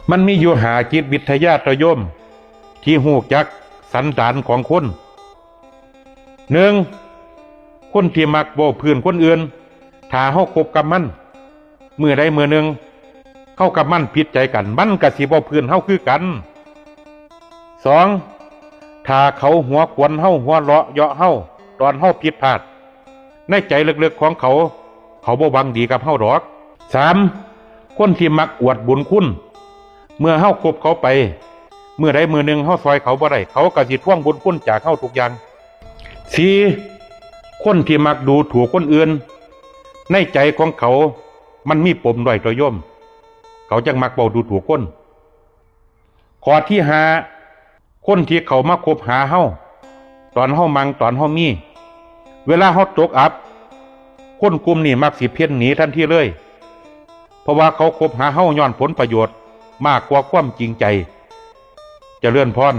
ມັນມີຢູ່ຫ້າຈິດວິທະຍາ ໂຕໂຍມ ທີ່ຮູ້ຈັກສັນດານຂອງຄົນ. ໜຶ່ງ, ຄົນທີ່ມັກເວົ້າພື້ນຄົນອື່ນ, ຖ້າເຮົາຄົບກັບມັນ, ມື້ໃດມື້ໜຶ່ງເຮົາກັບມັນຜິດໃຈກັນ, ມັນກໍຊິເວົ້າພື້ນເຮົາຄືກັນ. ສອງ, ຖ້າເຂົາຫົວຂວັນເຮົາ, ຫົວເລາະເຍາະເຮົາ ຕອນເຮົາຜິດພາດ, ໃນໃຈເລິກໆຂອງເຂົາ, ເຂົາບໍ່ຫວັງດີກັບເຮົາດອກ. ສາມ, ຄົນທີ່ມັກອວດບຸນຄຸນ, ເມື່ອເຮົາຄົບເຂົາໄປ, ມື້ໃດມື້ໜຶ່ງເຮົາຊ່ອຍເຂົາບໍ່ໄດ້, ເຂົາກໍຊິທວງບຸນຄຸນຈາກເຮົາທຸກຢ່າງ. ສີ່, ຄົນທີ່ມັກດູຖູກຄົນອື່ນ, ໃນໃຈຂອງເຂົາມັນມີປົມດ້ອຍໂຕໂຍມ, ເຂົາຈັ່ງມັກເວົ້າດູຖູກຄົນ. ຂໍ້ທີຫ້າ, ຄົນທີ່ເຂົ້າມາຄົບຫາເຮົາ ຕອນເຮົາມັ່ງ, ຕອນເຮົາມີ, ເວລາເຮົາຕົກອັບ, ຄົນກຸ່ມນີ້ມັກຊິເພນໜີທັນທີເລີຍ, ເພາະວ່າເຂົາຄົບຫາເຮົາຍ້ອນຜົນປະໂຫຍດມາກກວ່າຄວາມຈິງໃຈ. ຈະເລີນພອນ.